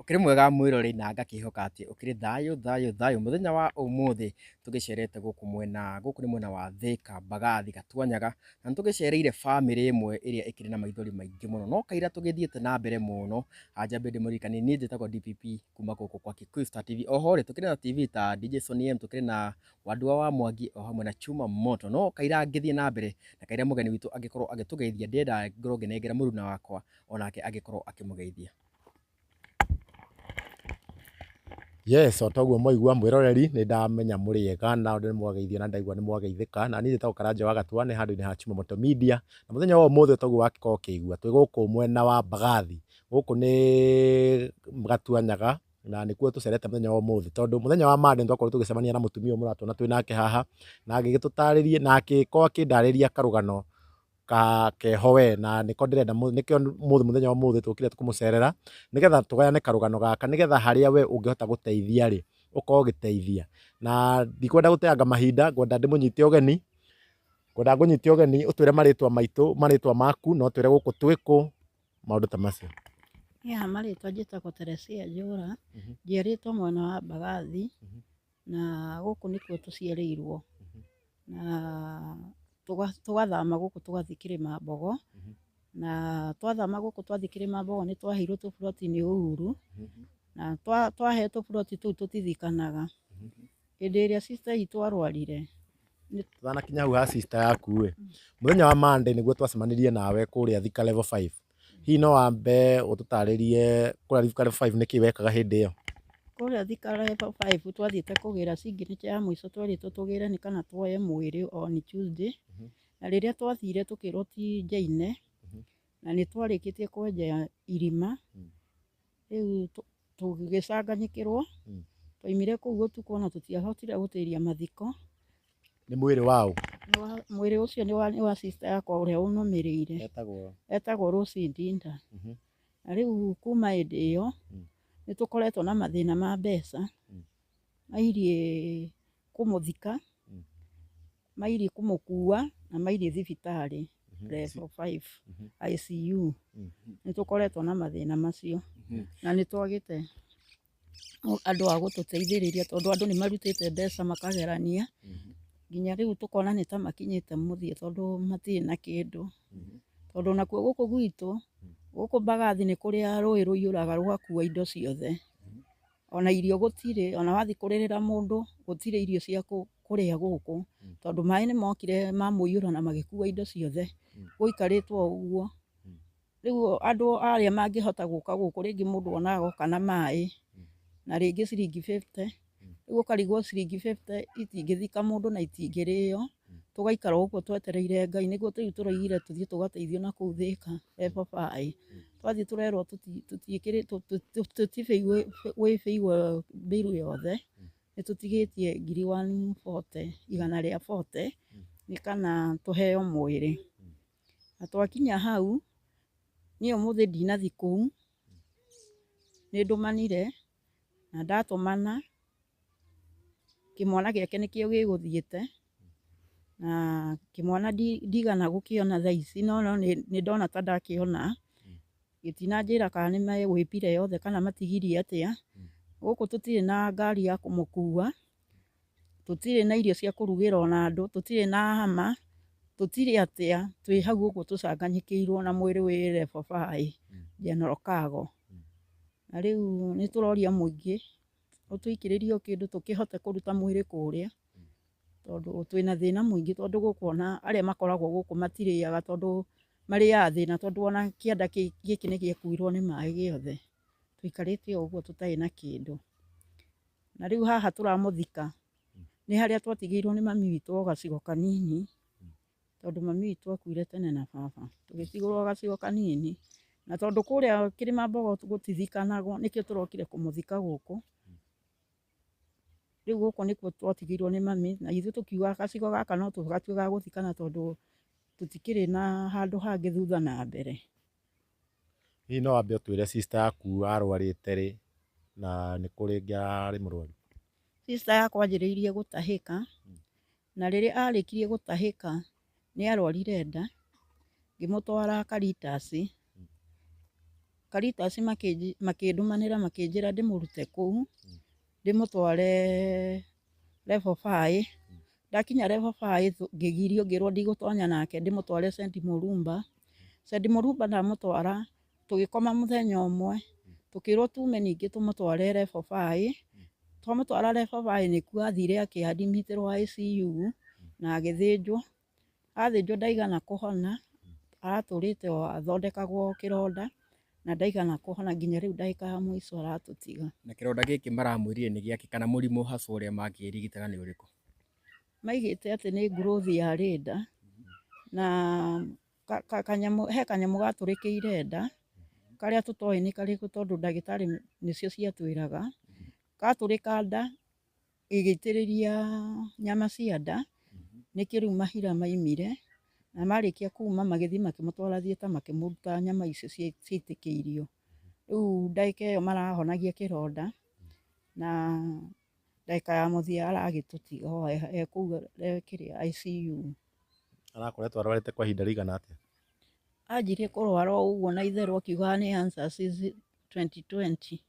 Ũkĩrĩ mwega mwĩroreri na ngakĩhoka atĩ ũkĩrĩ thayũ thayũ thayũ. Mũthenya wa ũmũthĩ tũgĩcerete gũkũ mwena, gũkũ nĩ mwena wa Thĩka, Mbagathi, Gatuanyaga, na nĩ tũgĩcereire bamĩrĩ ĩmwe ĩrĩa ĩkĩrĩ na maithori maingĩ mũno. No kaira tũgĩthiĩte na mbere mũno, njambe ndĩmũririkanie niĩ njĩtagwo DPP kuma gũkũ kwa Kikuyu Star TV. Oho rĩ, tũkĩrĩ na TV ta DJ Sonny M, tũkĩrĩ na Wandua wa Mwangi o hamwe na Chuma Moto. No kaira ngĩthiĩ na mbere na kaira mũgeni witũ angĩkorwo agĩtũgeithia, ndĩrenda ngorwo ngĩnengera mũruna wakwa onake angĩkorwo akĩmũgeithia. Yes, o toguo mwaigua mwĩroreri nĩ ndamenya mũrĩega na nĩ mwageithio na ndaigua nĩ mwageithĩka. Na niĩ njĩtagwo Karanja wa Gatua, nĩ handũ-inĩ ha Chuma Moto Media. Na mũthenya wa ũmũthĩ toguo wakorwo ũkĩigua twĩ gũkũ mwena wa Mbagathi. Gũkũ nĩ Gatuanyaga na nĩkuo tũcerete mũthenya wa ũmũthĩ, tondũ mũthenya wa Monday nĩ twakorirwo tũgĩcemania na mũtumia ũyũ mũratuona twĩ nake haha, na agĩgĩtũtarĩria na agĩkorwo akĩndarĩria karũgano keho we, na nĩko ndĩrenda, nĩkĩo ũmũthĩ mũthenya wa ũmũthĩ tũkire kũmũcerera, nĩgetha tũgayane karũgano gaka, nĩgetha harĩa we ũngĩhota gũteithia rĩ, ũkorwo ũgĩteithia. Na ndikwenda gũteanga mahinda, ngwenda ndĩmũnyite ũgeni, ngwenda ngũnyite ũgeni ũtwĩre marĩtwa maitũ, marĩtwa maku, na ũtwĩre gũkũ twĩ kũ, maũndũ ta macio. Ya marĩtwa njĩtagwo Teresia Njũra, njiarĩtwo mwena wa Mbagathi, na gũkũ nĩkuo tũciarĩirwo, na tũgathama gũkũ tũgathiĩ Kĩrĩma Mbogo, na twathama gũkũ twathiĩ Kĩrĩma Mbogo nĩ twaheirwo tũburoti nĩ Uhuru, na twaheo tũburoti tũu tũtithikanaga. Hĩndĩ ĩrĩa sister itũ arwarire, Tũtanakinya hau ha sister yaku ĩ, mũthenya wa Monday nĩguo twacemanirie nawe kũrĩa Thika level 5. Hihi no wambe ũtũtarĩrie kũrĩa Thika level 5 nĩkĩ wekaga hĩndĩ ĩyo? Kũrĩa Thika level 5 twathiĩte kũgĩra signature ya mũico, twerĩtwo tũgĩre nĩ kana tuoye mwĩrĩ on Tuesday, na rĩrĩa twathire tũkĩrwo ti njaine, na nĩ twarĩkĩtie kwenja irima, rĩu tũgĩcanganyikĩrwo, twaimire kũu ũtukũ ona tũtiahotire gũtĩria mathiko. Nĩ mwĩrĩ waũ? Mwĩrĩ ũcio nĩ wa sister yakwa ũrĩa ũnũmĩrĩire. Etagwo? Etagwo Rose Ndinda. Na rĩu kuma hĩndĩ ĩyo nĩ tũkoretwo na mathĩna ma mbeca, mairie kũmũthika, mairie kũmũkua, na mairie thibitarĩ level 5 ICU. Nĩ tũkoretwo na mathĩna macio na nĩ twagĩte andũ a gũtũteithĩrĩria, tondũ andũ nĩ marutĩte mbeca makagerania nginya rĩu tũkona nĩ ta makinyĩte mũthia, tondũ matirĩ na kĩndũ. Tondũ nakuo gũkũ gwitũ, gũkũ Mbagathi, nĩ kũrĩa rũĩ rũiyũraga rũgakua indo ciothe, ona irio gũtirĩ, ona wathiĩ kũrĩrĩra mũndũ gũtirĩ irio cia kũrĩa gũkũ, tondũ maĩ nĩ mokire mamũiyũro na magĩkua indo ciothe, gũikarĩtwo o ũguo. Rĩu andũ arĩa mangĩhota gũka gũkũ, rĩngĩ mũndũ onaga oka na maĩ na rĩngĩ ciringi 50, rĩu ũkarigwo ciringi 50 itingĩthika mũndũ na itingĩrĩo. Tũgaikara ũguo twetereire Ngai. Nĩguo rĩu tũroigire tũthiĩ tũgateithio na kũu Thĩka level 5. Twathiĩ tũrerwo tũtibĩirwo mbĩrũ yothe, nĩ tũtigĩtie ngiri 140, 140, nĩ kana tũheo mwĩrĩ. Na twakinya hau, niĩ ũmũthĩ ndinathiĩ kũu, nĩ ndũmanire, na ndatũmana kĩmwana gĩake nĩkĩo gĩgũthiĩte, na kĩmwana ndigana gũkĩona thaa ici, no nĩ ndona ta ndakĩona, gĩtinanjĩra kana nĩ megwĩpire yothe kana matigirie atĩa. Gũkũ tũtirĩ na ngari ya kũmũkua, tũtirĩ na irio cia kũrugĩra ona andũ, tũtirĩ na hama, tũtirĩ atĩa, twĩ hau ũguo tũcanganyikĩirwo na mwĩrĩ wĩ level 5 General Cargo. Na rĩu nĩ tũroria mũingĩ ũtũikĩrĩrie o kĩndũ tũkĩhote kũruta mwĩrĩ kũrĩa, tondũ twĩna thĩna mũingĩ, tondũ gũkũ ona arĩa makoragwo gũkũ matirĩaga, tondũ marĩaga thĩna, tondũ ona kĩanda gĩkĩ nĩ gĩakuirwo nĩ maĩ gĩothe. Tũikarĩte o ũguo tũtarĩ na kĩndũ. Na rĩu haha tũramũthika nĩ harĩa twatigĩirwo nĩ mami witũ o gacigo kanini, tondũ mami witũ akuire tene na baba, tũgĩtigĩrwo gacigo kanini, na tondũ kũrĩa Kĩrĩma Mbogo gũtithikanagwo, nĩkĩo tũrokire kũmũthika gũkũ. Rĩu gũkũ nĩkuo twatigĩirwo nĩ mami, na ithuĩ tũkiuga gacigo gaka no tũgatue ga gũthikana, tondũ tũtikĩrĩ na handũ hangĩ thutha na mbere. Hihi no wambe ũtwĩre sister yaku arwarĩte rĩ, na nĩ kũ rĩngĩ arĩ mũrwaru? Sister yakwa anjĩrĩirie gũtahĩka, na rĩrĩa arĩkirie gũtahĩka nĩ arwarire nda, ngĩmũtwara Caritas. Caritas makĩndũmanĩra makĩnjĩra ndĩmũrute kũu ndĩmũtware level 5. Ndakinya level 5 ngĩgirio, ngĩrwo ndigũtonya nake, ndĩmũtware St Murumba. St Murumba ndamũtwara tũgĩkoma mũthenya ũmwe, tũkĩrwo tume ningĩ tũmũtware level 5. Twamũtwara level 5 nĩkuo athire akĩadimitĩrwo ICU na agĩthĩnjwo. Athĩnjwo ndaigana kũhona, aratũrĩte o athondekagwo kĩronda na ndaigana kũhona nginya rĩu ndagĩka ya mũico aratũtiga. Na kĩronda gĩkĩ maramwĩrire nĩ gĩakĩ kana mũrimũ hacwa ũrĩa makĩrigitaga nĩ ũrĩkũ? Maigĩte atĩ nĩ growth yarĩ nda na kanyamũ, he kanyamũ gatũrĩkĩire nda karĩa tũtoĩ nĩ karĩkũ tondũ ndagĩtarĩ nĩcio ciatwĩraga. Gatũrĩka nda ĩgĩitĩrĩria nyama cia nda, nĩkĩo rĩu mahira maimire, na marĩkia kuma magĩthiĩ makĩmũtwara theatre makĩmũruta nyama icio ciaitĩkĩirio. Rĩu ndagĩka ĩyo marahonagia kĩronda na ndagĩka ya mũthia aragĩtũtiga o e kũu kĩrĩa ICU. Arakoretwo arwarĩte kwa ihinda rĩigana atĩa? Anjirie kũrwara o ũguo na itherũ akiugaga nĩ ulcers 2020,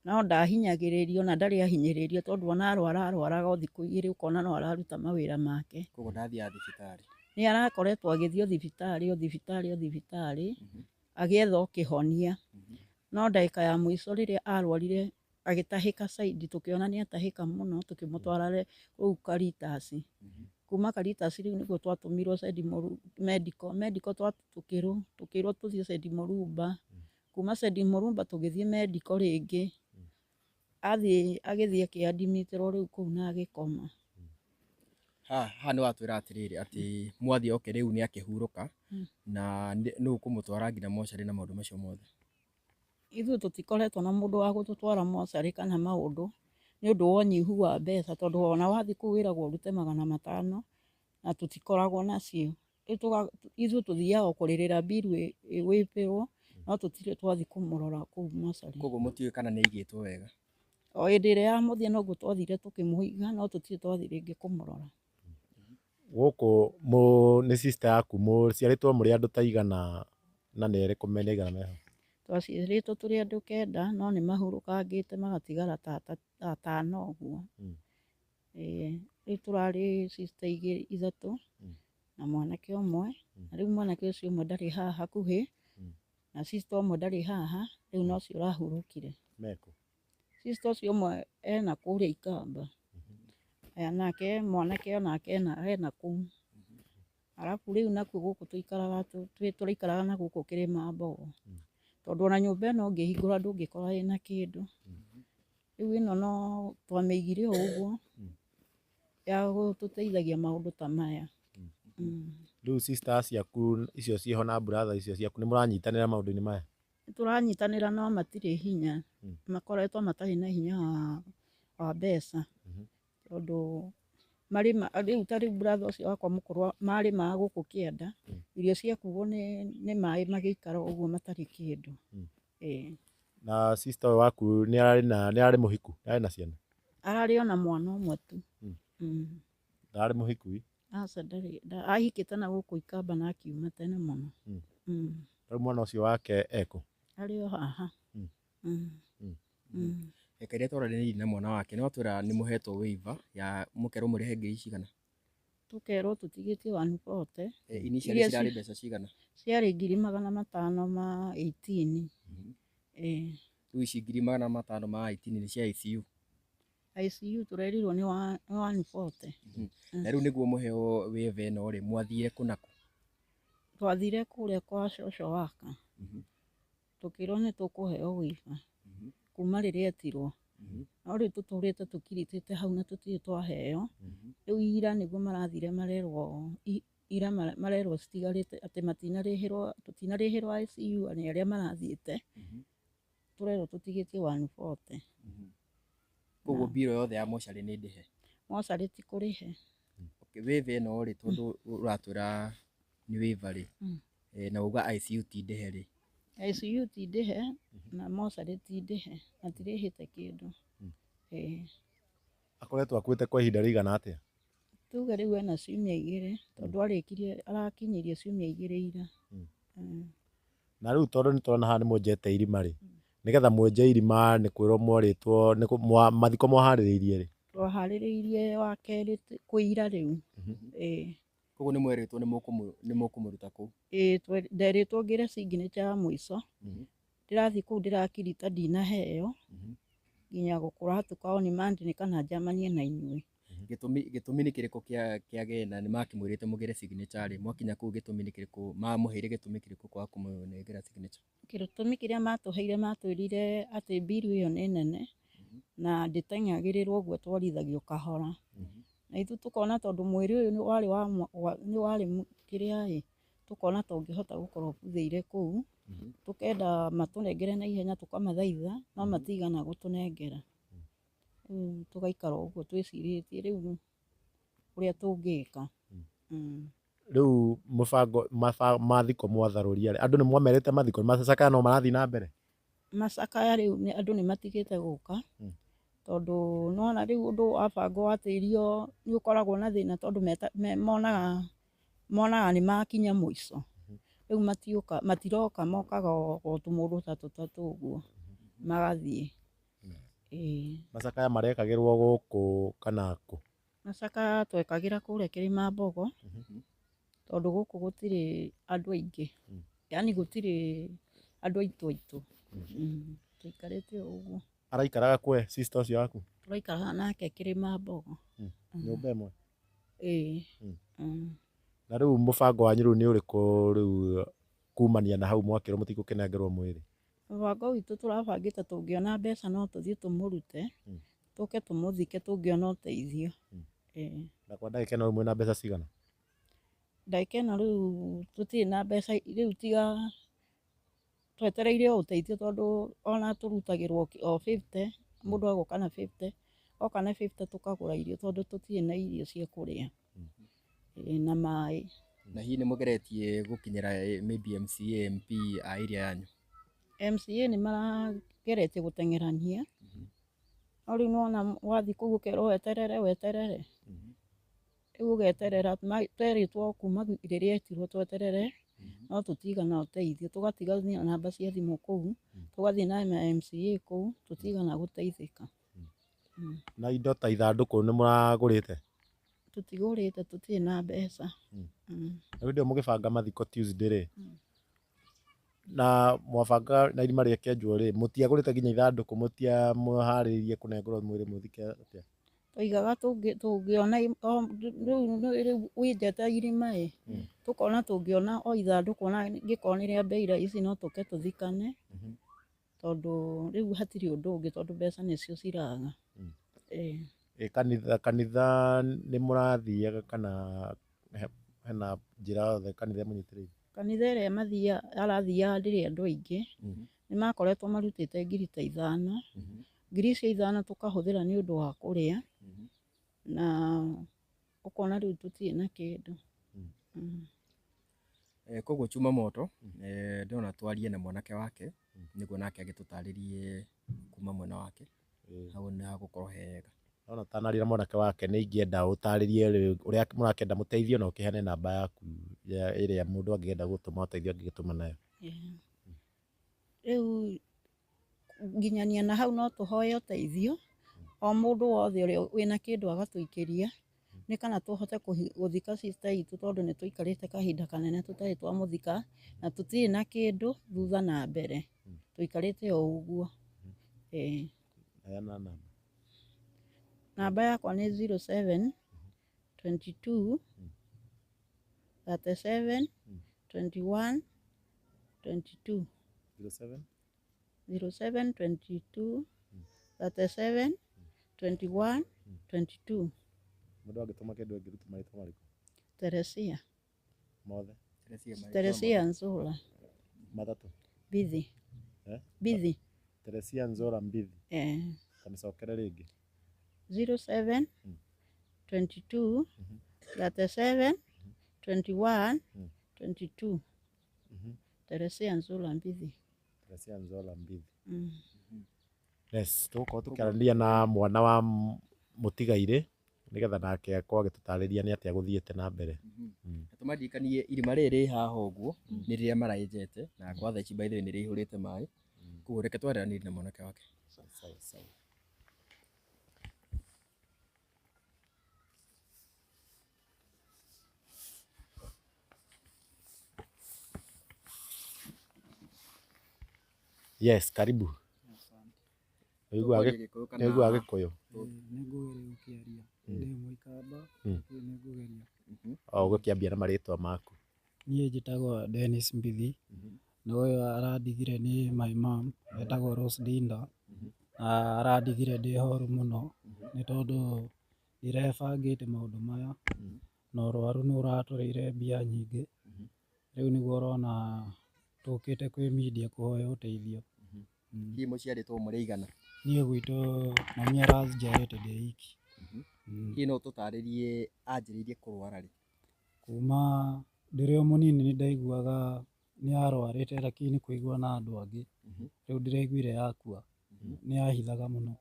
no ndahinyagĩrĩrio na ndarĩ ahinyĩrĩrio tondũ ona arwara arwaraga o thikũ igĩrĩ ũkona no araruta mawĩra make. Koguo ndathiaga thibitarĩ? Nĩ arakoretwo agĩthiĩ o thibitarĩ o thibitarĩ o thibitarĩ agĩetha o kĩhonia, no ndagĩka ya mũico rĩrĩa arwarire agĩtahĩka caidi, tũkĩona nĩ atahĩka mũno, tũkĩmũtwara kũu Caritas. Kuma Caritas rĩu nĩguo twatũmirwo St Medical, Medical tũkĩrwo tũthiĩ St Murumba. Kuma St Murumba tũgĩthiĩ Medical rĩngĩ, athiĩ agĩthiĩ akĩadimitĩrwo rĩu kũu na agĩkoma. Haha nĩ watwĩra atĩrĩrĩ atĩ mwathiĩ oke rĩu nĩ akĩhurũka na nũ ũkũmũtwara nginya mocarĩ na maũndũ macio mothe? Ithuĩ tũtikoretwo na mũndũ wa gũtũtwara mocarĩ kana maũndũ nĩ ũndũ wa ũnyihu wa mbeca, tondũ ona wathiĩ kũu wĩragwo ũrute 500 na tũtikoragwo nacio. Rĩu ithuĩ tũthiaga o kũrĩrĩra mbiru ĩwĩpĩrwo, no tũtirĩ twathiĩ kũmũrora kũu mocarĩ. Koguo mũtiũĩ kana nĩ aigĩtwo wega? O hĩndĩ ĩrĩa ya mũthia noguo twathire tũkĩmũiga, no tũtirĩ twathiĩ rĩngĩ kũmũrora. Gũkũ nĩ sister yaku, mũciarĩtwo mũrĩ andũ ta igana na nĩ erĩkũ nĩ aigana meho? Twaciarĩtwo tũrĩ andũ 9, no nĩ mahurũkangĩte magatigara ta 5 ũguo. Rĩu tũrarĩ sister igĩrĩ ithatũ na mwanake ũmwe, na rĩu mwanake ũcio ũmwe ndarĩ haha hakuhĩ, na sister ũmwe ndarĩ haha, rĩu no ũcio ũrahurũkire. Mekũ? Sister ũcio ũmwe ena kũrĩa Ikamba, nake mwanake onake ena kũu. Arabu rĩu nakuo gũkũ tũikaraga tũraikaraga na gũkũ Kĩrĩma Mbogo, tondũ ona nyũmba ĩno ũngĩhingũra ndũngĩkora ĩna kĩndũ. Rĩu ĩno no twamĩigire o ũguo ya gũtũteithagia maũndũ ta maya. Rĩu sister ciaku icio ciĩho na brother icio ciaku nĩ mũranyitanĩra maũndũ-inĩ maya? Nĩtũranyitanĩra no matirĩ hinya, makoretwo matarĩ na hinya wa mbeca, tondũ marĩma rĩu ta rĩu brother ũcio wakwa mũkũrũ marĩmaga gũkũ kĩanda, irio ciakuo nĩ maĩ magĩikara ũguo matarĩ kĩndũ. Na sister ũyũ waku nĩ ararĩ mũhiku, nĩ ararĩ na ciana? Ararĩ ona mwana ũmwe tu. Ndararĩ mũhiku? Aca ndarĩ, ahikĩte na gũkũ Ikamba na akiuma tene mũno. Rĩu mwana ũcio wake ekũ? Arĩ o haha. Reke rĩrĩa twaranĩirie na mwana wake nĩ watwĩra nĩ mũhetwo waiver ya mũkerwo mũrĩhe ngiri cigana? Tũkerwo tũtigĩtie 140. Initially cirarĩ mbeca cigana? Ciarĩ 518,000. Rĩu ici 518,000 nĩ cia ICU? ICU tũrerirwo nĩ 140. Na rĩu nĩguo mũheo waiver ĩno rĩ, mwathire kũ na kũ? Twathire kũrĩa kwa social worker, tũkĩrwo nĩ tũkũheo waiver kuma rĩrĩa etirwo, no rĩu tũtũrĩte tũkiritĩte hau na tũtirĩ twaheo. Rĩu ira nĩguo marathire marerwo, ira marerwo citigarĩte atĩ matinarĩhĩrwo, tũtinarĩhĩrwo ICU nĩ arĩa marathiĩte, tũrerwo tũtigĩtie 140. Koguo mbirũ yothe ya mocarĩ nĩ ndĩhe? Mocarĩ ti kũrĩhe. Okay, waiver ĩno rĩ, tondũ ũratwĩra nĩ waiver rĩ, na uga ICU ti ndĩhe rĩ? ICU ti ndĩhe na mocarĩ ti ndĩhe, matirĩhĩte kĩndũ. Akoretwo akuĩte kwa ihinda rĩigana atĩa? Tuge rĩu ena ciumia 2, tondũ arĩkirie arakinyirie ciumia 2 ira. Na rĩu tondũ nĩ tũrona haha nĩ mwenjete irima rĩ, nĩgetha mwenje irima nĩ kwĩrwo mwarĩtwo, mathiko mwaharĩrĩirie rĩ? Twaharĩrĩirie wa kerĩ kwĩ ira rĩu. Ĩĩ. Koguo nĩ mwerĩtwo nĩ mũkũmũruta kũu? Ĩĩ, nderĩtwo ngĩre signature ya mũico. Ndĩrathiĩ kũu ndĩrakirita ndinaheo, nginya gũkũratuka on Monday nĩ kana njamanie na inyuĩ. Gĩtũmi nĩ kĩrĩkũ kĩa gĩna nĩ makĩmwĩrĩte mũgĩre signature rĩ, mwakinya kũu gĩtũmi nĩ kĩrĩkũ, mamũheire gĩtũmi kĩrĩkũ kwaga kũmũnengera signature? Gĩtũmi kĩrĩa matũheire matwĩrire atĩ mbiru ĩyo nĩ nene na ndĩteng'agĩrĩrwo ũguo twarithagio kahora. Na ithuĩ tũkona tondũ mwĩrĩ ũyũ nĩ warĩ wa nĩ warĩ kĩrĩa ĩ, tũkona ta ũngĩhota gũkorwo ũbuthĩire kũu, tũkenda matũnengere na ihenya tũkamathaitha, no matigana gũtũnengera. Rĩu tũgaikara ũguo twĩcirĩtie rĩu ũrĩa tũngĩka. Rĩu mũbango mathiko mwatharũria rĩ, andũ nĩ mwamerĩte mathiko, macakaya no marathiĩ na mbere? Macakaya rĩu andũ nĩ matigĩte gũka, tondũ nĩwona rĩu ũndũ wabangwo atĩ irio nĩ ũkoragwo na thĩna tondũ monaga nĩ makinya mũico. Rĩu matiũka, matiroka, mokaga o tũmũndũ ta tũtatũ ũguo magathiĩ. Ĩĩ. Macakaya marekagĩrwo gũkũ kana kũ? Macakaya twekagĩra kũrĩa Kĩrĩma Mbogo, tondũ gũkũ gũtirĩ andũ aingĩ, yaani gũtirĩ andũ aitũ aitũ. Tũikarĩte o ũguo. Araikaraga kwe sister ũcio waku? Tũraikaraga nake Kĩrĩma Mbogo. Nyũmba ĩmwe? Ĩĩ. Na rĩu mũbango wanyu rĩu nĩ ũrĩkũ rĩu kumania na hau mwakĩrwo mũtigũkĩnengerwo mwĩrĩ? Mũbango witũ tũrabangĩte tũngĩona mbeca no tũthiĩ tũmũrute, tũke tũmũthike tũngĩona ũteithio. Ĩĩ. Na kwa ndagĩka ĩno rĩu mwĩna mbeca cigana? Ndagĩka ĩno rĩu tũtirĩ na mbeca rĩu tiga twetereire o ũteithio tondũ ona tũrutagĩrwo o 50, mũndũ agoka na 50, oka na 50 tũkagũra irio tondũ tũtirĩ na irio cia kũrĩa. Ĩĩ, na maĩ. Na hihi nĩ mũgeretie gũkinyĩra maybe MCA, MP a area yanyu? MCA nĩ marageretie gũteng'erania, no rĩu nĩwona wathiĩ kũu ũkerwo weterere weterere, rĩu ũgeterera, twerĩtwo kuma rĩrĩa etirwo tweterere, no tũtigana ũteithio, tũgatiga namba cia thimũ kũu, tũgathiĩ na MCA kũu, tũtigana gũteithĩka. Na indo ta ithandũkũ nĩ mũragũrĩte? Tũtigũrĩte, tũtirĩ na mbeca. Na hĩndĩ ĩyo mũgĩbanga mathiko Tuesday rĩ, na mwabanga na irima rĩakĩenjwo rĩ, mũtiagũrĩte nginya ithandũkũ, mũtiamũharĩrĩirie kũnengerwo mwĩrĩ mũthike atĩa? Twoigaga tũngĩona rĩu wĩnjete irima ĩ, tũkona tũngĩona o ithandũkũ ona ngĩkorwo nĩ rĩa mbei raici no tũke tũthikane, tondũ rĩu hatirĩ ũndũ ũngĩ tondũ mbeca nĩcio ciraga. Ĩĩ. Ĩ kanitha nĩ mũrathiaga kana hena njĩra yothe kanitha ĩmũnyitĩrĩire? Kanitha ĩrĩa arathiaga ndĩrĩ andũ aingĩ, nĩ makoretwo marutĩte ngiri ta ithano, ngiri icio ithano tũkahũthĩra nĩ ũndũ wa kũrĩa, na ũkona rĩu tũtirĩ na kĩndũ. Koguo chuma moto, ndĩrona twarie na mwanake wake nĩguo nake agĩtũtarĩrie kuma mwena wake, hau nĩ hagũkorwo hega. Ndona ũtanaria na mwanake wake nĩ ingĩenda ũtarĩrie ũrĩa mũrakĩenda mũteithio na ũkĩheane namba yaku ĩrĩa mũndũ angĩenda gũtũma ũteithio angĩgĩtũma nayo. Rĩu nginyania na hau no tũhoe ũteithio, o mũndũ wothe ũrĩa wĩna kĩndũ agatũikĩria, nĩ kana tũhote gũthika sister itũ tondũ nĩ tũikarĩte kahinda kanene tũtarĩ twamũthika na tũtirĩ na kĩndũ thutha na mbere, tũikarĩte o ũguo. Ĩĩ. Heana namba. Namba yakwa nĩ 07 22 37 21 22. 07? 07 22 37 21 22. Mũndũ angĩtũma kĩndũ angĩruta marĩtwa marĩkũ? Teresia. Mothe? Teresia Nzula. Matatũ? Mbithi. Eh? Mbithi. Teresia Nzula Mbithi. Eh. Kamĩcokere rĩngĩ. 07 22 37 21 22. Teresia Nzula Mbithi. Teresia Nzula Mbithi. Yes, tũgũkorwo tũkĩaranĩria na mwana wa mũtigairĩ Nĩgetha nake akorwo agĩtũtarĩria nĩ atĩa gũthiĩte na mbere. Na tũmaririkanie irima rĩrĩ rĩ haha ũguo nĩ rĩrĩa maraenjete na kwa thaa ici by the way nĩ rĩihũrĩte maĩ. Koguo reke twaranĩrie na mwanake wake. Sawa sawa. Yes, karibu. Tũkwaria Gĩkũyũ kana Nĩũiguaga Gĩkũyũ? Nĩ ngũgeria gũkĩaria. Ndĩ mũikamba, rĩu nĩ ngũgeria. O ũgũkĩambia na marĩtwa maku. Niĩ njĩtagwo Dennis Mbithi, na ũyũ arandigire nĩ my mom, etagwo Rose Dinda, na arandigire ndĩ horu mũno, nĩ tondũ ndirebangĩte maũndũ maya, na ũrwaru nĩ ũratũrĩire mbia nyingĩ, rĩu nĩguo ũrona tũkĩte kwĩ media kũhoya ũteithio. Hihi mũciarĩtwo mũrĩ aigana? Niĩ gwitũ mami aranjiarĩte ndĩ iki. Hihi no ũtũtarĩrie anjĩrĩirie kũrwara rĩ? Kuma ndĩrĩ o mũnini nĩ ndaiguaga nĩ arwarĩte lakini kũigua na andũ angĩ, rĩu ndĩraiguire akua, nĩ ahithaga mũno.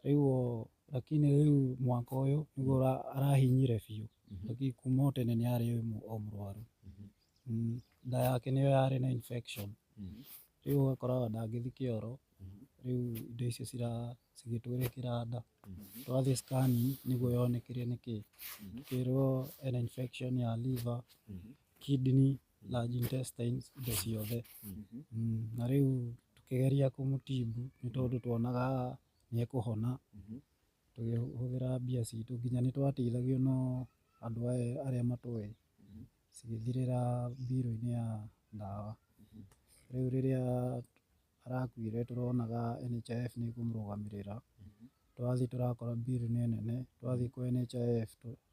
Rĩu lakini rĩu mwaka ũyũ nĩguo arahinyire biũ, lakini kuma o tene nĩ arĩ o mũrwaru. Nda yake nĩyo yarĩ na infection, rĩu ũgakoraga ndangĩthiĩ kĩoro, rĩu indo icio cigĩtwĩrĩkĩra nda. Twathiĩ scanning nĩguo yonekire nĩkĩ, tukĩrwo ena infection ya liver, kidney, large intestines, indo ciothe. Na rĩu tũkĩgeria kũmũtibu nĩ tondũ tuonaga nĩ ekũhona, tũkĩhũthĩra mbia citũ nginya nĩ twateithagio no andũ aya arĩa matũĩ, cigĩthirĩra mbirũ-inĩ ya ndawa. Rĩu rĩrĩa arakuire tũronaga NHIF nĩ ĩkũmũrũgamĩrĩra, twathiĩ tũrakora bill nĩ nene, twathiĩ kwĩ NHIF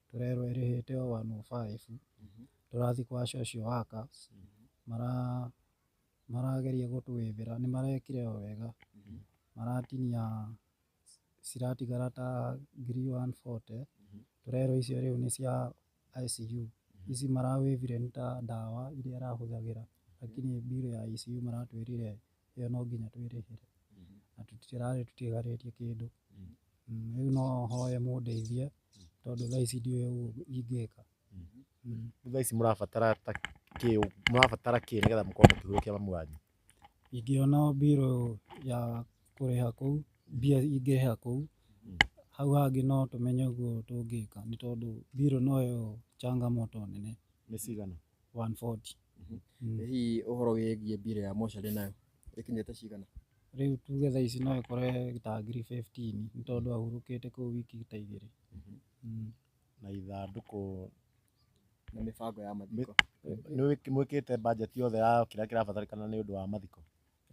tũrerwo ĩrĩhĩte o 105, tũrathiĩ kwa social workers, marageria gũtũĩvĩra, nĩ marekire o wega, maratinia ciratigara ta ngiri 140, tũrerwo icio rĩu nĩ cia ICU, ici marawĩvire nĩ ta ndawa iria arahũthagĩra, lakini bill ya ICU maratwĩrire ĩyo no nginya twĩrĩhĩre, na tũtirarĩ tũtigarĩtie kĩndũ. Rĩu no hoe mũndeithie tondũ thaa ici ndiũĩ ũguo ingĩka. Thaa ici mũrabatara ta kĩ, mũrabatara kĩ nĩgetha mũkorwo mũkĩhurũkia mamu wanyu? Ingĩona mbirũ ya kũrĩha kũu, mbia ingĩrĩha kũu, hau hangĩ no tũmenye ũguo tũngĩka nĩ tondũ mbirũ noyo changamoto nene. Nĩ cigana? 140. Hihi ũhoro wĩgiĩ mbirũ ya mocarĩ nayo ĩkinyĩte cigana? Rĩu tuge thaa ici no ĩkore ta ngiri 15 nĩ tondũ ahurũkĩte kũu wiki ta igĩrĩ. Na ithandũkũ Na mĩbango ya mathiko. Nĩ mwĩkĩte budget yothe ya kĩrĩa kĩrabatarĩkana nĩ ũndũ wa mathiko?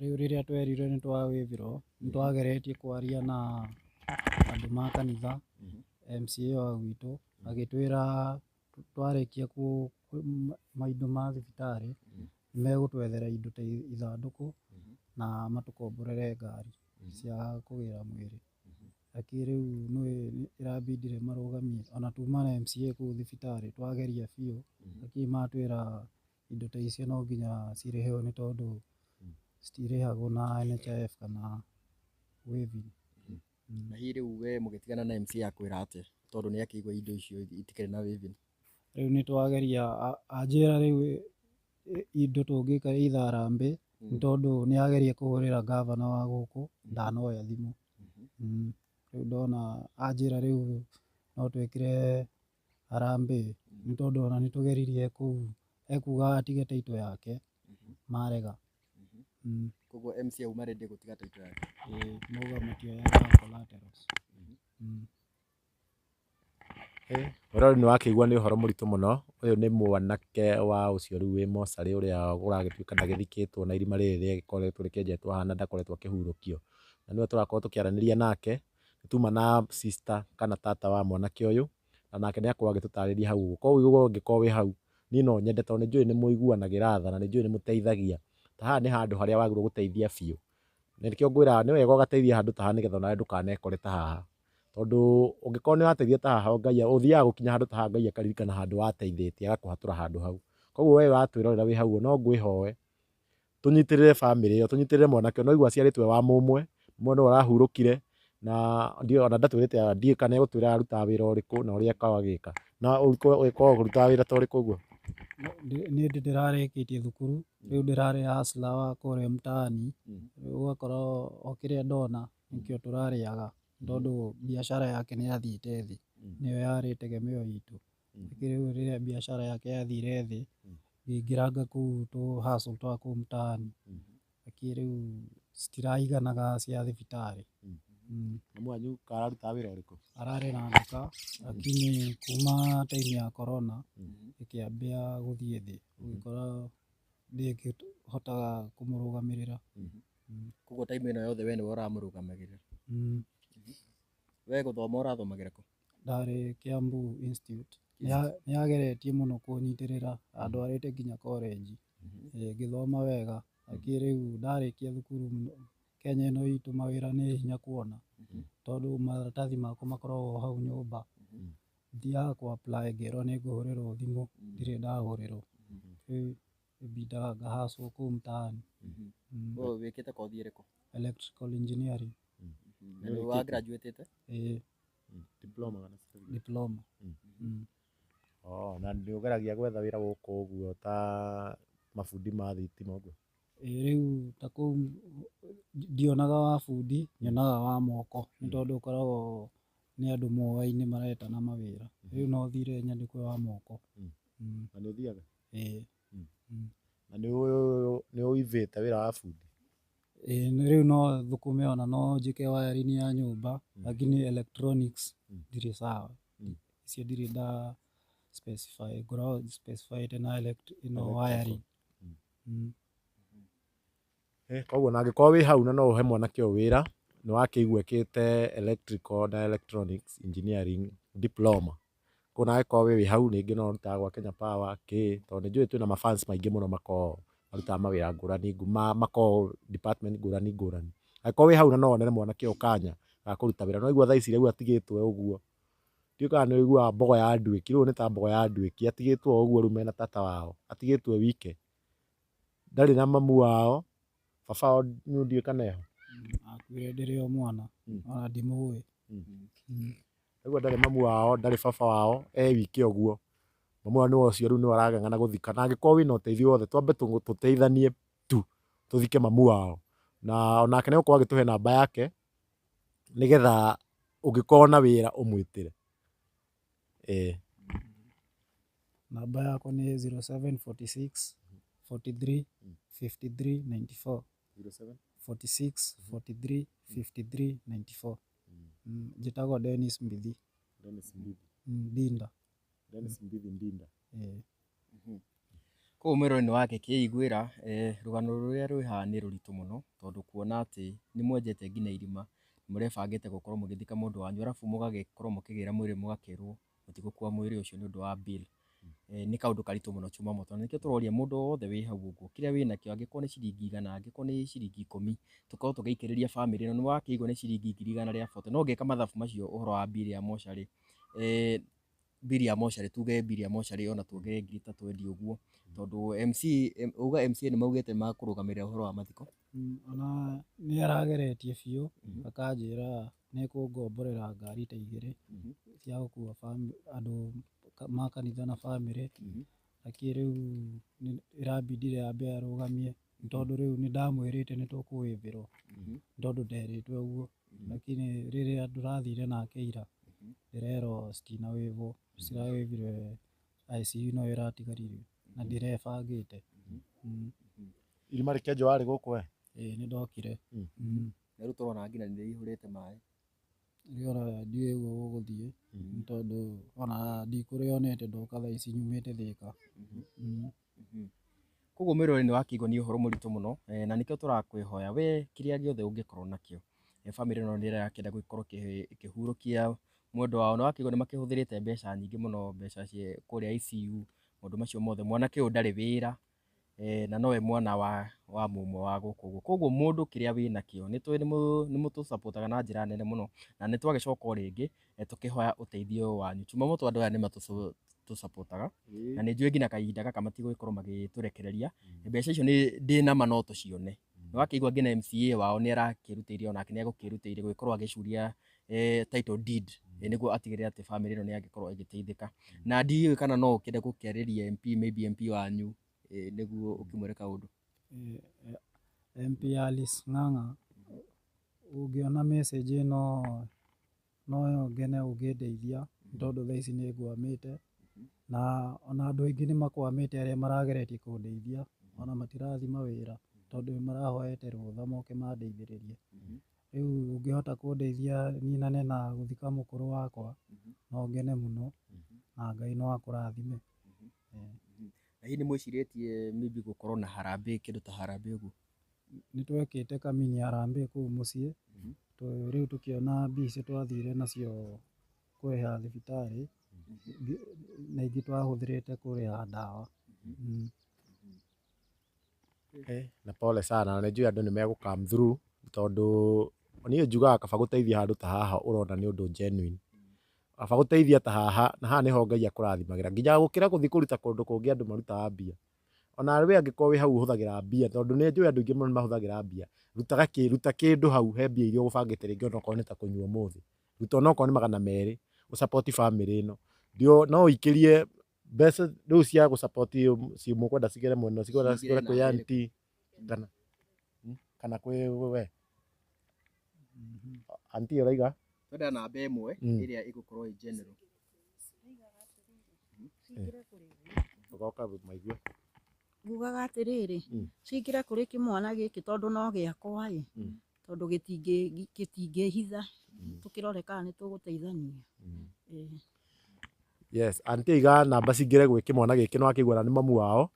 Rĩu rĩrĩa twerirwo nĩ twawĩvirwo, nĩ twageretie kwaria na andũ ma kanitha, MCA wa gwitũ, agĩtwĩra twarĩkia maindo ma thibitarĩ, nĩ megũtwethera indo ta ithandũkũ na matũkomborere ngari cia kũgĩra mwĩrĩ. Lakini rĩu nĩ ĩrabindire marũgamie, ona tuma na MCA kũu thibitarĩ twageria biũ, lakini matwĩra indo ta icio no nginya cirĩhwo nĩ tondũ citirĩhagwo na NHIF kana waving. Na hihi rĩu we mũgĩtigana na MCA akwĩra atĩa? Tondũ nĩ akĩigua indo icio itikĩrĩ na waving. Rĩu nĩ twageria, anjĩra rĩu indo tũngĩka either harambee, nĩ tondũ nĩ ageria kũhũrĩra gavana wa gũkũ ndanoya thimũ. Rĩu ndona anjĩra rĩu no twĩkĩre harambee, nĩ tondũ ona nĩ tũgeririe kũu, ekuga atige title yake, marega. Koguo MCA auma ready gũtiga title yake. Ĩĩ, mauga matioyaga collaterals. Mũrori nĩ wakĩigua nĩ ũhoro mũritũ mũno, ũyũ nĩ mwanake wa ũcio rĩu wĩ mocarĩ ũrĩa ũragĩtuĩka ndagĩthikĩtwo na irima rĩrĩ rĩgĩkoretwo rĩkĩenjetwo haha na ndakoretwo akĩhurũkio. Na nĩwe tũrakorwo tũkĩaranĩria nake, tuma na sister kana tata wa mwanake ũyũ, na nake nĩ akorwo agĩtũtarĩria hau ũguo. Koguo we ũngĩkorwo wĩ hau, niĩ no nyende tondũ nĩ njũĩ nĩ mũiguanagĩra tha na nĩ njũĩ nĩ mũteithagia. Ta haha nĩ handũ harĩa wagĩrĩirwo gũteithia biũ. Na nĩkĩo ngwĩraga nĩ wega ũgateithia handũ ta haha nĩgetha onawe ndũkanekore ta haha. Tondũ ũngĩkorwo nĩ ũrateithia ta haha Ngai ũthiaga gũkinya handũ ta haha Ngai akaririkana handũ wateithĩtie agakũhatũra handũ hau. Koguo we ũratwĩrorera wĩ hau no ngwĩhoe tũnyitĩrĩre bamĩrĩ ĩyo, tũnyitĩrĩre mwanake ũyũ. Nĩ waigua aciarĩtwo e wa mũmwe, mũmwe nĩwe ũrahurũkire, Na ndiũĩ ona ndatwĩrĩte ndiũĩ kana egũtwĩra arutaga wĩra ũrĩkũ na ũrĩa akoragwo agĩka. Na ũkoragwo ũkĩruta wĩra ta ũrĩkũ ũguo? Niĩ ndĩrarĩkĩtie thukuru, rĩu ndĩrarĩ hustler wa kũrĩa mtaani, rĩu ũgakora o kĩrĩa ndona nĩkĩo tũrarĩaga, tondũ biacara yake nĩ yathiĩte thĩ, nĩyo yarĩ tegemeo itũ. Rĩu rĩrĩa biacara yake yathire thĩ, ngĩingĩranga kũu tũ hustle twa kũu mtaani, lakini rĩu citiraiganaga cia thibitarĩ. Mamu wanyu ararutaga wĩra ũrĩkũ? Ararĩ na nduka lakini kuma time ya corona ĩkĩambia gũthiĩ thĩ, ũgĩkora ndĩngĩhotaga kũmũrũgamĩrĩra. Koguo time ĩno yothe we nĩwe ũramũrũgamagĩrĩra? We gũthoma ũrathomagĩra kũ? Ndarĩ Kiambu Institute. Nĩ ageretie mũno kũnyitĩrĩra, andwarĩte nginya college, ngĩthoma wega, lakini rĩu ndarĩkia thukuru Kenya ĩno itũ mawĩra nĩ hinya kuona, tondũ maratathi makwa makoragwo hau nyũmba. Thiaga kũ apply ngerwo nĩ ngũhũrĩrwo thimũ, ndirĩ ndahũrĩrwo. Rĩu ĩbindaga nga hustle kũu mtaani. We wĩkĩte kothi ĩrĩkũ? Electrical engineering. Na nĩ wa graduate-ĩte? Ĩĩ. Diploma kana certificate? Diploma. Oh, na nĩ ũgeragia gwetha wĩra gũkũ ũguo ta mabundi ma thitima ũguo? Ĩĩ rĩu ta kũu ndionaga wa bundi, nyonaga wa moko, nĩ tondũ ũkoragwo nĩ andũ moaine maretana mawĩra. Rĩu no thire nyandĩkwo wa moko. Na nĩ ũthiaga? Ĩĩ. Na nĩ ũivĩte wĩra wa bundi? Ĩĩ rĩu no thũkũme ona no njĩke wiring ya nyũmba, lakini electronics ndirĩ sawa. Icio ndirĩ nda specify, ngoragwo specify na ĩno wiring. Koguo na angĩkorwo wĩ hau na no ũhe mwanake ũyũ wĩra, nĩ wakĩigua ekĩte electrical na electronics engineering diploma. Koguo na angĩkorwo wĩ hau rĩngĩ no ũrutaga gwa Kenya Power kĩ, tondũ nĩ njũĩ twĩna ma fans maingĩ mũno makoragwo marutaga mawĩra ngũrani, makoragwo department ngũrani ngũrani. Angĩkorwo wĩ hau na no wonere mwanake ũyũ kanya ga kũruta wĩra, no waigua thaa ici rĩu atigĩtwo ũguo, ndiũĩ kana nĩ ũiguaga mbogo ya nduĩki, rĩu nĩ ta mbogo ya nduĩki, atigĩtwo ũguo rĩu mena tata wao, atigĩtwo e wike, ndarĩ na mamu wao, baba wao ndiũĩ kana eho. Akuire ndĩrĩ o mwana, ona ndimũĩ. Rĩu ndarĩ mamu wao, ndarĩ baba wao, e wike ũguo. Mamu wao nĩwe ũcio rĩu nĩwe arang'ang'ana gũthika, na angĩkorwo wĩna ũteithio wothe twambe tũteithanie tu tũthike mamu wao. Na onake nĩ egũkorwo agĩtũhe namba yake nĩgetha ũngĩkorwo na wĩra ũmwĩtĩre. Ĩĩ. Namba yakwa nĩ 0746 43 53 94. 46 43 53 94. Njĩtagwo Dennis Mbithi. Dennis Mbithi. Ndinda. Dennis Mbithi Ndinda. Ĩĩ. Koguo mwĩrori wake kĩiguĩra rũgano rũrĩa rwĩ haha nĩ rũritũ mũno, tondũ kuona atĩ nĩ mwenjete nginya irima, mũrebangĩte gũkorwo mũgĩthika mũndũ wanyu arabu mũgagĩkorwo mũkĩgĩra mwĩrĩ mũgakĩrwo mũtigũkua mwĩrĩ ũcio nĩ ũndũ wa bill. Nĩ kaũndũ karitũ mũno chuma moto, na nĩkĩo tũroria mũndũ wothe wĩ hau ũguo kĩrĩa wĩnakĩo, angĩkorwo nĩ ciringi igana, angĩkorwo nĩ ciringi ikũmi, tũkorwo tũgĩikĩrĩria bamĩrĩ ĩno. Nĩ wakĩigua nĩ ciringi 140,000, no ũngĩka mathabu macio ũhoro wa bill ya mocarĩ, bill ya mocarĩ, tuge bill ya mocarĩ ona tuongerere 20,000 ũguo, tondũ MC, uga MCA nĩ maugĩte makũrũgamĩrĩra ũhoro wa mathiko. Ona nĩ arageretie biũ, akanjĩra nĩ ekũngomborera ngari ta igĩrĩ cia gũkua andũ ma kanitha na bamĩrĩ, lakini rĩu ĩrambindire ambe arũgamie, nĩ tondũ rĩu nĩ ndamwĩrĩte nĩ tũkũwĩvĩrwo, nĩ tondũ nderĩtwo ũguo, lakini rĩrĩa tũrathire nake ira, ndĩrerwo citinawĩvwo, cirawĩvirwo ICU no ĩratigaririo na ndirebangĩte. Irima rĩkĩenjwo warĩ gũkũ we? Ĩĩ nĩ ndokire. Na rĩu tũrona nginya nĩ rĩihũrĩte maĩ. Rĩu ona ndiũĩ ũguo gũgũthiĩ, nĩ tondũ ona ndikũrĩonete ndoka thaa ici nyumĩte Thĩka. Koguo mwĩrori nĩ wakĩigua nĩ ũhoro mũritũ mũno, na nĩkĩo tũrakwĩhoya we kĩrĩa gĩothe ũngĩkorwo nakĩo. Bamĩrĩ ĩno nĩ ĩrakĩenda gũkorwo ĩkĩhurũkia mwendwa wao, nĩ wakĩigua nĩ makĩhũthĩrĩte mbeca nyingĩ mũno, mbeca cia kũrĩa ICU, maũndũ macio mothe. Mwanake ũyũ ndarĩ wĩra, na nowe mwana wa mũmwe wa gũkũ ũguo. Koguo mũndũ kĩrĩa wĩnakĩo, nĩ tũĩ nĩ mũtũcapotaga na njĩra nene mũno, na nĩ twagĩcoka o rĩngĩ tũkĩhoya ũteithio wanyu. Chumamoto andũ aya nĩ matũcapotaga, na nĩ njũĩ nginya kahinda gaka matigũgĩkorwo magĩtũrekereria. Mbeca icio nĩ ndĩnama no tũcione. Nĩ wakĩigua nginya MCA wao nĩ arakĩrutĩire, onake nĩ egũkĩrutĩire gũgĩkorwo agĩcuria title deed, nĩguo atigĩrĩre atĩ bamĩrĩ ĩno nĩ yagĩkorwo ĩgĩteithĩka. Na ndiũĩ kana no ũkĩende gũkĩarĩria MP, maybe MP wanyu, nĩguo ũkĩmwĩre kaũndũ. MP Alice Ng'ang'a, ũngĩona message ĩno no ngene ũngĩndeithia, tondũ thaa ici nĩ ngwamĩte, na ona andũ aingĩ nĩ makwamĩte arĩa marageretie kũndeithia, ona matirathiĩ mawĩra tondũ nĩ marahoete rũtha moke mandeithĩrĩrie. Rĩu ũngĩhota kũndeithia ninane na gũthika mũkũrũ wakwa, no ngene mũno na Ngai no akũrathime. Na hihi nĩ mwĩcirĩtie maybe gũkorwo na harambee, kĩndũ ta harambee ũguo? Nĩ twekĩte kamini harambee kũu mũciĩ, rĩu tũkĩona mbia icio twathire nacio kũrĩha thibitarĩ, na ingĩ twahũthĩrĩte kũrĩha ndawa. Na pole sana, na nĩ njũĩ andũ nĩ megũ come through, tondũ niĩ njugaga kaba gũteithia handũ ta haha ũrona nĩ ũndũ genuine. Kaba gũteithia ta haha, na haha nĩho Ngai akũrathimagĩra nginya gũkĩra gũthiĩ kũruta kũndũ kũngĩ andũ marutaga mbia. Ona we angĩkorwo wĩ hau ũhũthagĩra mbia, tondũ nĩ njũĩ andũ aingĩ mũno nĩ mahũthagĩra mbia, rutaga kĩ, ruta kĩndũ hau he mbia iria ũgũbangĩte rĩngĩ onokorwo nĩ ta kũnyua ũmũthĩ, ruta onokorwo nĩ 200 ũ support bamĩrĩ ĩno. No ũikĩrie mbeca rĩu cia gũ support mũkwenda cigere mwena, cigere kwĩ auntie kana kwĩ we auntie ũraiga? Twenda namba ĩmwe ĩrĩa ĩgũkorwo ĩ general. Ũgoka maigue. Ngugaga atĩrĩrĩ, cingĩre kũrĩ kĩmwana gĩkĩ tondũ no gĩakwa ĩ, tondũ gĩtingĩhitha, tũkĩrore kana nĩ tũgũteithania. Yes, auntie aiga namba cingĩre gwĩ kĩmwana gĩkĩ, no akĩigua na nĩ mamu wao.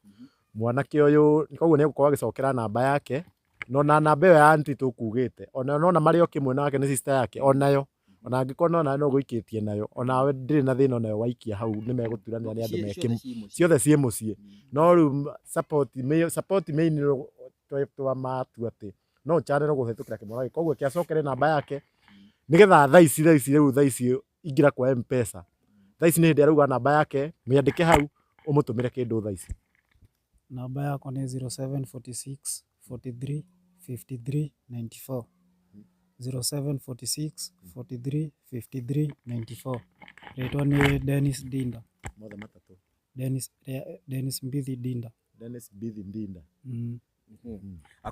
Mwanake ũyũ koguo nĩ egũkorwo agĩcokera namba yake, no na namba ĩyo ya auntie tũkugĩte, ona nona marĩ o kĩmwe nake nĩ sister yake, onayo ona angĩkorwo no nawe no ũgũikĩtie nayo, onawe ndĩrĩ na thĩna, onayo waikia hau nĩ megũturanĩra nĩ andũ me kĩmwe, ciothe ciĩ mũciĩ. No rĩu support main twamatua atĩ no channel kũhĩtũkĩra kĩmwana gĩkĩ, koguo kĩacokere namba yake nĩgetha thaa ici, thaa ici rĩu, thaa ici ingĩra kwa M-Pesa, thaa ici nĩ hĩndĩ arauga namba yake, mĩandĩke hau ũmũtũmĩre kĩndũ thaa ici. Namba yakwa nĩ 0746 43 53 94, 0746 43 53 94. Rĩtwa nĩ Dennis Dinda. Mothe matatũ. Dennis Mbithi Dinda. Dennis Mbithi Ndinda.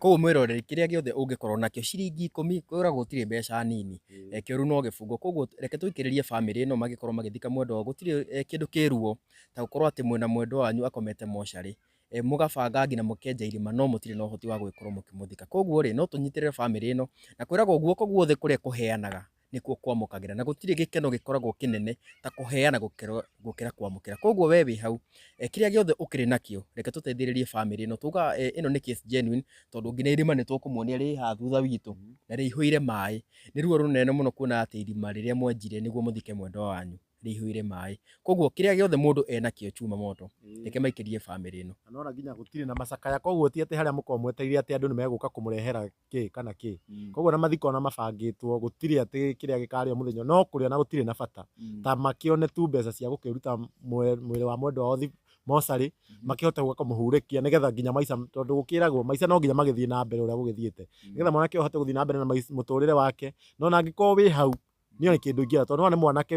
Koguo mwĩroreri, kĩrĩa gĩothe ũngĩkorwo nakĩo, ciringi 10, kwĩragwo gũtirĩ mbeca nini, kĩũru no gĩbungo. Koguo reke tũikĩrĩrie bamĩrĩ ĩno magĩkorwo magĩthika mwendwa wao. Gũtirĩ kĩndũ kĩ ruo ta gũkorwo atĩ mwĩna mwendwa wanyu akomete mocarĩ, mũgabanga nginya mũkenja irima, no mũtirĩ na ũhoti wa gũgĩkorwo mũkĩmũthika. Koguo rĩ, no tũnyitĩrĩre bamĩrĩ ĩno, na kwĩragwo guoko guothe kũrĩa kũheanaga nĩkuo kwamũkagĩra, na gũtirĩ gĩkeno gĩkoragwo kĩnene ta kũheana gũkĩra kwamũkĩra. Koguo we wĩ hau, kĩrĩa gĩothe ũkĩrĩ nakĩo, reke tũteithĩrĩrie bamĩrĩ ĩno. Tuga ĩno nĩ case genuine, tondũ nginya irima nĩ tũkũmuonia rĩ haha thutha witũ na rĩihũire maĩ. Nĩ ruo rũnene mũno kuona atĩ irima rĩrĩa mwenjire nĩguo mũthike mwendwa wanyu rĩihũire maĩ. Koguo kĩrĩa gĩothe mũndũ enakĩo, chuma moto, reke maikĩrie bamĩrĩ ĩno. Na nona nginya gũtirĩ na macakaya, koguo ti atĩ harĩa mũkoragwo mwetereire atĩ andũ nĩ megũka kũmũrehera kĩ kana kĩ. Koguo na mathiko ona mabangĩtwo, gũtirĩ atĩ kĩrĩa gĩkarĩo mũthenya no kũrĩa, na gũtirĩ na bata ta makĩone tu mbeca cia gũkĩruta mwĩrĩ wa mwendwa wao mocarĩ, makĩhote gũka kũmũhurũkia, nĩgetha nginya maica, tondũ gũkĩragwo maica no nginya magĩthiĩ na mbere ũrĩa gũgĩthiĩte, nĩgetha mwanake ũyũ ahote gũthiĩ na mbere na mũtũrĩre wake. No na angĩkorwo wĩ hau niĩ nĩ kĩndũ ingĩenda, tondũ nĩ mwanake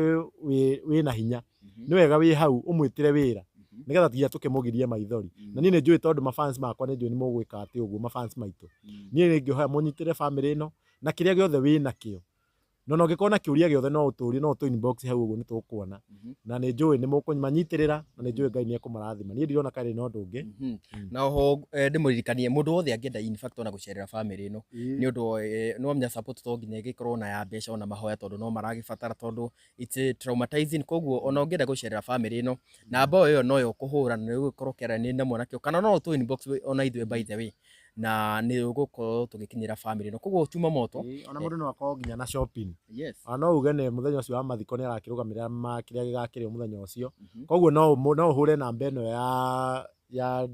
wĩna hinya, nĩ wega wĩ hau ũmwĩtĩre wĩra nĩgetha nginya tũkĩmũgirie maithori. Na niĩ nĩ njũĩ, tondũ mafans makwa nĩ njũĩ nĩ mũgwĩka atĩ ũguo, mafans maitũ, niĩ nĩ ingĩhoya mũnyitĩre bamĩrĩ ĩno na kĩrĩa gĩothe wĩ nakĩo. No na ũngĩkorwo na kĩũria gĩothe no ũtũrie, no ũtũ inbox hau ũguo, nĩ tũkuona, na nĩ njũĩ nĩ mũkũmanyitĩrĩra, na nĩ njũĩ Ngai nĩ ekũmarathima. Niĩ ndirona karĩ na ũndũ ũngĩ. Na oho ndĩmũririkanie mũndũ wothe angĩenda in fact ona gũcerera bamĩrĩ ĩno, nĩ ũndũ no menya support to nginya ĩgĩkorwo na ya mbeca, ona mahoya, tondũ no maragĩbatara, tondũ it's traumatizing. Koguo ona ũngĩenda gũcerera bamĩrĩ ĩno, namba ĩyo noyo ũkũhũra na nĩ ũgũkorwo ũkĩaranĩria na mwanake ũyũ, kana no ũtũ inbox ona ithuĩ, by the way, na nĩ ũgũkorwo tũgĩkinyĩra bamĩrĩ ĩno. Koguo chuma moto. Ĩĩ, ona mũndũ no akorwo nginya na shopping. Yes. Ona no uge nĩ mũthenya ũcio wa mathiko nĩ arakĩrũgamĩrĩra ma kĩrĩa gĩgakĩrĩo mũthenya ũcio. Koguo no ũhũre namba ĩno ya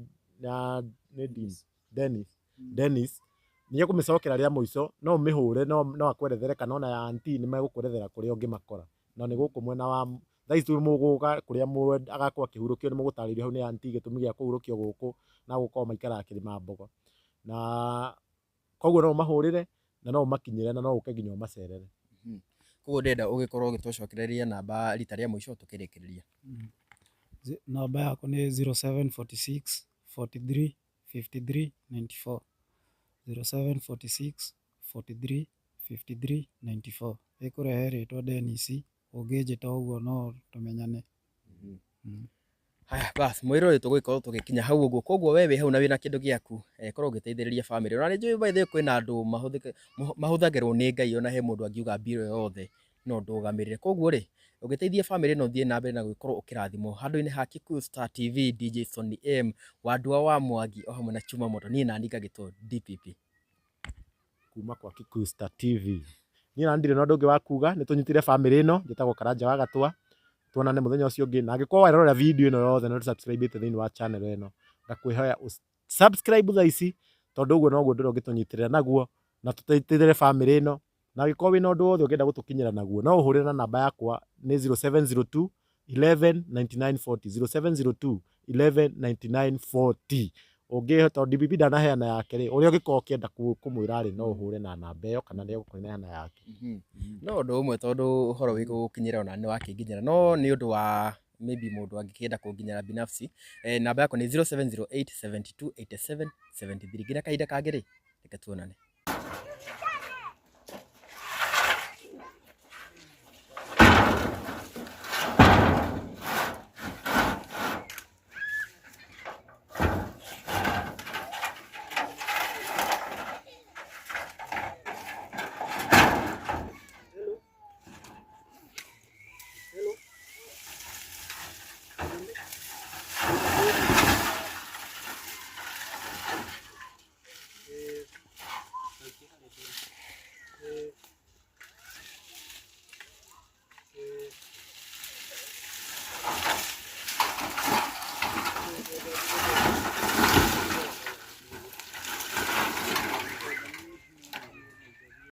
nĩ Dennis. Dennis nĩ ekũmĩcokera rĩa mũico, no ũmĩhũre, no akwerethere, kana ona ya auntie nĩ megũkwerethera kũrĩa ũngĩmakora. Na nĩ gũkũ mwena wa thaa ici mũgũka kũrĩa agakorwo akĩhurũkio, nĩ mũgũtarĩrio hau nĩ auntie gĩtũmi gĩa kũhurũkio gũkũ na gũkorwo maikaraga Kĩrĩma Mbogo. Na Koguo no ũmahũrĩre na no ũmakinyĩre na no ũke nginya ũmacerere. Koguo ndĩrenda ũgĩkorwo ũgĩtũcokereria namba rita rĩa mũico tũkĩrĩkĩrĩria. Namba yakwa nĩ 0746 43 53 94, 0746 43 53 94. Ĩkũrehe rĩtwa Dennis, ũngĩnjĩta ũguo no tũmenyane. Haya bas, mwĩrore tũgũgĩkorwo tũgĩkinya hau ũguo. Koguo we wĩ hau na wĩna kĩndũ gĩaku, korwo ũgĩteithĩrĩria bamĩrĩ. Ona nĩ njũĩ by the way kwĩna andũ mahũthagĩrwo nĩ Ngai, ona he mũndũ angiuga mbirũ yothe no ndũgamĩrĩre. Koguo rĩ, ũgĩteithia bamĩrĩ ĩno thiĩ na mbere na gũgĩkorwo ũkĩrathimwo. Handũ-inĩ ha Kikuyu Star TV, DJ Sonny M, Wandua wa Mwangi o hamwe na Chuma Moto, niĩ nani ngagĩtwo DPP. Kuma kwa Kikuyu Star TV. Niĩ na ndirĩ na ũndũ ũngĩ wa kuga, nĩ tũnyitire bamĩrĩ ĩno, njĩtagwo Karanja wa Gatwa, tuonane mũthenya ũcio ũngĩ, na angĩkorwo werorera video ĩno yothe na ndũ-subscribe thĩinĩ wa channel ĩno, ngakwĩhoya subscribe thaa ici, tondũ ũguo noguo ũndũ ũrĩa ũngĩtũnyitĩrĩra naguo, na tũteithĩrĩre bamĩrĩ ĩno, na angĩkorwo wĩna ũndũ wothe ũngĩenda gũtũkinyĩra naguo, no ũhũrĩre na namba yakwa nĩ 0702 11 99 40, 0702 11 99 40. Ũngĩ tondũ DPP ndanaheana yake rĩ, ũrĩa ũngĩkorwo ũkĩenda kũmwĩra rĩ, no ũhũre na namba ĩyo kana nĩ egũkũneana yake. No ũndũ ũmwe tondũ ũhoro wĩ gũgũkinyĩra ona nĩ wakĩnginyĩra, no nĩ ũndũ wa maybe mũndũ angĩkĩenda kũnginyĩra binafsi, namba yakwa nĩ 0708 72 87 73. Nginya kahinda kangĩ rĩ, reke tuonane.